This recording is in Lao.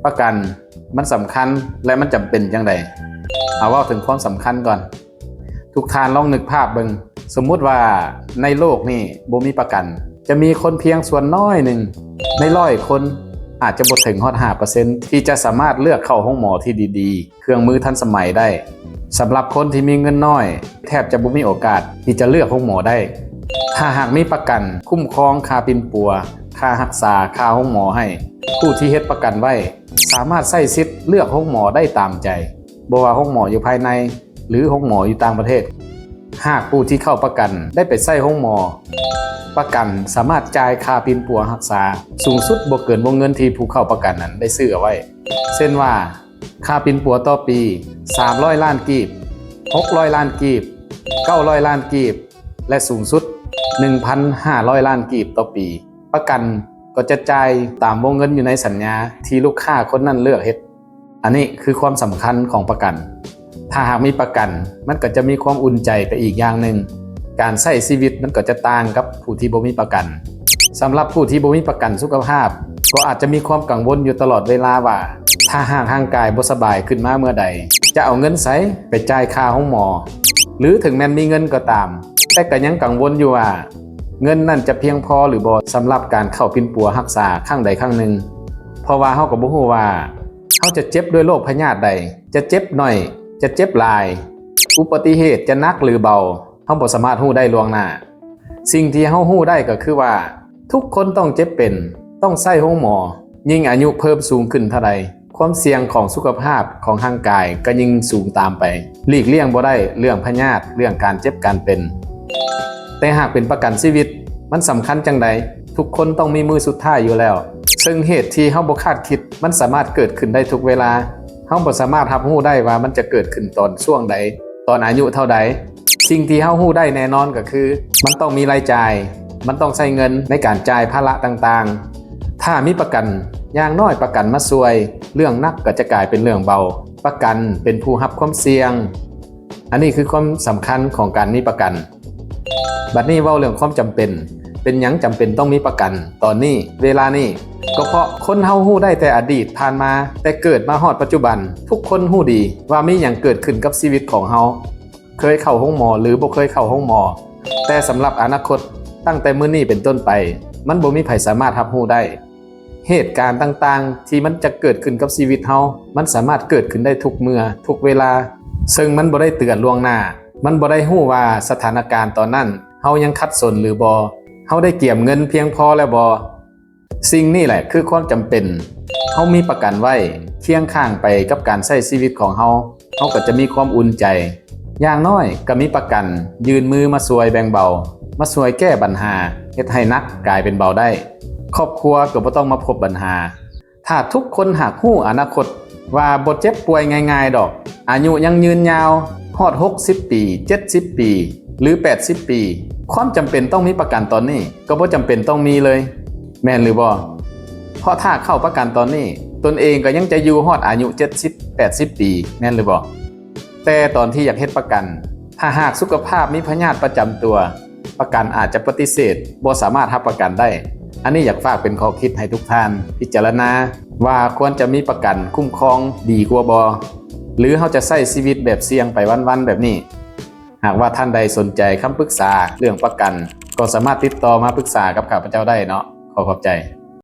ປະກັນມັນສຳຄັນ ແລະ ມັນຈຳເປັນຈັ່ງໃດ? ເອົາເວົ້າເຖິງຄວາມສຳຄັນກ່ອນ. ທຸກທ່ານລອງນຶກພາບເບິ່ງ, ສົມມຸດວ່າໃນໂລກນີ້ບໍ່ມີປະກັນ, ຈະມີຄົນພຽງສ່ວນນ້ອຍໜຶ່ງໃນຮ້ອຍຄົນ ອາດຈະບໍ່ເຖິງຮອດຫ້າເປີເຊັນ ທີ່ຈະສາມາດເລືອກເຂົ້າໂຮງໝໍທີ່ດີໆ, ເຄື່ອງມືທັນສະໄໝໄດ້. ສຳລັບຄົນທີ່ມີເງິນນ້ອຍ ແທບຈະບໍ່ມີໂອກາດທີ່ຈະເລືອກໂຮງໝໍໄດ້. ຖ້າຫາກມີປະກັນຄຸ້ມຄອງຄ່າປິ່ນປົວ, ຄ່າຮັກສາ, ຄ່າໂຮງໝໍໃຫ້, ຜູ້ທີ່ເຮັດປະກັນໄວ້ສາມາດໃຊ້ສິດເລືອກໂຮງໝໍໄດ້ຕາມໃຈ, ບໍ່ວ່າໂຮງໝໍຢູ່ພາຍໃນ ຫຼື ໂຮງໝໍຢູ່ຕ່າງປະເທດ. ຫາກຜູ້ທີ່ເຂົ້າປະກັນໄດ້ໄປໃຊ້ໂຮງໝໍ, ປະກັນສາມາດຈ່າຍຄ່າປິ່ນປົວຮັກສາສູງສຸດບໍ່ເກີນວົງເງິນທີ່ຜູ້ເຂົ້າປະກັນນັ້ນໄດ້ຊື້ເອົາໄວ້. ເຊັ່ນວ່າ ຄ່າປິ່ນປົວຕໍ່ປີ ສາມຮ້ອຍລ້ານກີບ, ຫົກຮ້ອຍລ້ານກີບ, ເກົ້າຮ້ອຍລ້ານກີບ ແລະ ສູງສຸດ ໜຶ່ງພັນຫ້າຮ້ອຍລ້ານກີບຕໍ່ປີ. ປະກັນກໍຈະຈ່າຍຕາມວົງເງິນຢູ່ໃນສັນຍາທີ່ລູກຄ້າຄົນນັ້ນເລືອກເຮັດ. ອັນນີ້ຄືຄວາມສຳຄັນຂອງປະກັນ. ຖ້າຫາກມີປະກັນ, ມັນກໍຈະມີຄວາມອຸ່ນໃຈໄປອີກຢ່າງໜຶ່ງ. ການໃຊ້ຊີວິດມັນກໍຈະຕ່າງກັບຜູ້ທີ່ບໍ່ມີປະກັນ. ສຳລັບຜູ້ທີ່ບໍ່ມີປະກັນສຸຂະພາບ, ກໍອາດຈະມີຄວາມກັງວົນຢູ່ຕະຫຼອດເວລາວ່າ ຖ້າຫາກຮ່າງກາຍບໍ່ສະບາຍຂຶ້ນມາເມື່ອໃດ, ຈະເອົາເງິນໃສໄປຈ່າຍຄ່າໂຮງໝໍ? ຫຼື ເຖິງແມ່ນມີເງິນກໍຕາມ, ແຕ່ກໍຍັງກັງວົນຢູ່ວ່າ ເງິນນັ້ນຈະພຽງພໍຫຼືບໍ່ສຳລັບການເຂົ້າປິ່ນປົວຮັກສາຄັ້ງໃດຄັ້ງໜຶ່ງ, ເພາະວ່າເຮົາກໍບໍ່ຮູ້ວ່າເຮົາຈະເຈັບດ້ວຍໂລກພະຍາດໃດ, ຈະເຈັບໜ້ອຍ, ຈະເຈັບຫຼາຍ, ອຸປະຕິເຫດຈະໜັກຫຼືເບົາ, ເຮົາບໍ່ສາມາດຮູ້ໄດ້ລ່ວງໜ້າ. ສິ່ງທີ່ເຮົາຮູ້ໄດ້ກໍຄືວ່າ ທຸກຄົນຕ້ອງເຈັບເປັນ, ຕ້ອງໃຊ້ໂຮງໝໍ, ຍິ່ງອາຍຸເພີ່ມສູງຂຶ້ນເທົ່າໃດ, ຄວາມສ່ຽງຂອງສຸຂະພາບຂອງຮ່າງກາຍກໍຍິ່ງສູງຕາມໄປ. ຫຼີກລ່ຽງບໍ່ໄດ້ເລື່ອງພະຍາດ, ເລື່ອງການເຈັບການເປັນ. ແຕ່ຫາກເປັນປະກັນຊີວິດ, ມັນສຳຄັນຈັ່ງໃດ? ທຸກຄົນຕ້ອງມີມື້ສຸດທ້າຍຢູ່ແລ້ວ. ເຊິ່ງເຫດທີ່ເຮົາບໍ່ຄາດຄິດ, ມັນສາມາດເກີດຂຶ້ນໄດ້ທຸກເວລາ. ເຮົາບໍ່ສາມາດຮັບຮູ້ໄດ້ວ່າມັນຈະເກີດຂຶ້ນຕອນຊ່ວງໃດ, ຕອນອາຍຸເທົ່າໃດ. ສິ່ງທີ່ເຮົາຮູ້ໄດ້ແນ່ນອນກໍຄື ມັນຕ້ອງມີລາຍຈ່າຍ, ມັນຕ້ອງໃຊ້ເງິນໃນການຈ່າຍພາລະຕ່າງໆ. ຖ້າມີປະກັນ, ຢ່າງໜ້ອຍປະກັນມາຊ່ວຍ, ເລື່ອງໜັກກໍຈະກາຍເປັນເລື່ອງເບົາ. ປະກັນເປັນຜູ້ຮັບຄວາມສ່ຽງ. ອັນນີ້ຄືຄວາມສຳຄັນຂອງການມີປະກັນ. ບັດນີ້ເວົ້າເລື່ອງຄວາມຈຳເປັນ. ເປັນຫຍັງຈຳເປັນຕ້ອງມີປະກັນຕອນນີ້, ເວລານີ້? ກໍເພາະຄົນເຮົາຮູ້ໄດ້ແຕ່ອະດີດຜ່ານມາ, ແຕ່ເກີດມາຮອດປັດຈຸບັນ, ທຸກຄົນຮູ້ດີວ່າມີຫຍັງເກີດຂຶ້ນກັບຊີວິດຂອງເຮົາ. ເຄີຍເຂົ້າໂຮງໝໍ ຫຼື ບໍ່ເຄີຍເຂົ້າໂຮງໝໍ, ແຕ່ສຳລັບອະນາຄົດ, ຕັ້ງແຕ່ມື້ນີ້ເປັນຕົ້ນໄປ, ມັນບໍ່ມີໃຜສາມາດຮັບຮູ້ໄດ້. ເຫດການຕ່າງໆທີ່ມັນຈະເກີດຂຶ້ນກັບຊີວິດເຮົາ, ມັນສາມາດເກີດຂຶ້ນໄດ້ທຸກເມື່ອ, ທຸກເວລາ, ເຊິ່ງມັນບໍ່ໄດ້ເຕືອນລ່ວງໜ້າ, ມັນບໍ່ໄດ້ຮູ້ວ່າສະຖານະການຕອນນັ້ນເຮົາຍັງຂັດສົນຫຼືບໍ່, ເຮົາໄດ້ກຽມເງິນພຽງພໍແລ້ວບໍ່? ສິ່ງນີ້ແຫຼະຄືຄວາມຈຳເປັນ. ເຮົາມີປະກັນໄວ້ຄຽງຂ້າງໄປກັບການໃຊ້ຊີວິດຂອງເຮົາ, ເຮົາກໍຈະມີຄວາມອຸ່ນໃຈ. ຢ່າງໜ້ອຍກໍມີປະກັນຍື່ນມືມາຊ່ວຍແບ່ງເບົາ, ມາຊ່ວຍແກ້ບັນຫາ, ເຮັດໃຫ້ໜັກກາຍເປັນເບົາໄດ້. ຄອບຄົວກໍບໍ່ຕ້ອງມາພົບບັນຫາ. ຖ້າທຸກຄົນຫາກຮູ້ອະນາຄົດວ່າບໍ່ເຈັບປ່ວຍງ່າຍໆດອກ, ອາຍຸຍັງຍືນຍາວຮອດຫົກສິບປີ, ເຈັດສິບປີ ຫຼື ແປດສິບປີ, ຄວາມຈຳເປັນຕ້ອງມີປະກັນຕອນນີ້ກໍບໍ່ຈຳເປັນຕ້ອງມີເລີຍ, ແມ່ນຫຼືບໍ່? ເພາະຖ້າເຂົ້າປະກັນຕອນນີ້, ຕົນເອງກໍຍັງຈະຢູ່ຮອດອາຍຸເຈັດສິບ ແປດສິບປີ, ແມ່ນຫຼືບໍ່? ແຕ່ຕອນທີ່ຢາກເຮັດປະກັນ, ຖ້າຫາກສຸຂະພາບມີພະຍາດປະຈຳຕົວ, ປະກັນອາດຈະປະຕິເສດ, ບໍ່ສາມາດຮັບປະກັນໄດ້. ອັນນີ້ຢາກຝາກເປັນຂໍ້ຄິດໃຫ້ທຸກທ່ານພິຈາລະນາວ່າຄວນຈະມີປະກັນຄຸ້ມຄອງດີກວ່າບໍ່? ຫຼື ເຮົາຈະໃຊ້ຊີວິດແບບສ່ຽງໄປວັນໆແບບນີ້? ຫາກວ່າທ່ານໃດສົນໃຈຄຳປຶກສາເລື່ອງປະກັນ, ກໍສາມາດຕິດຕໍ່ມາປຶກສາກັບຂ້າພະເຈົ້າໄດ້ເນາະ. ຂໍຂອບໃຈ.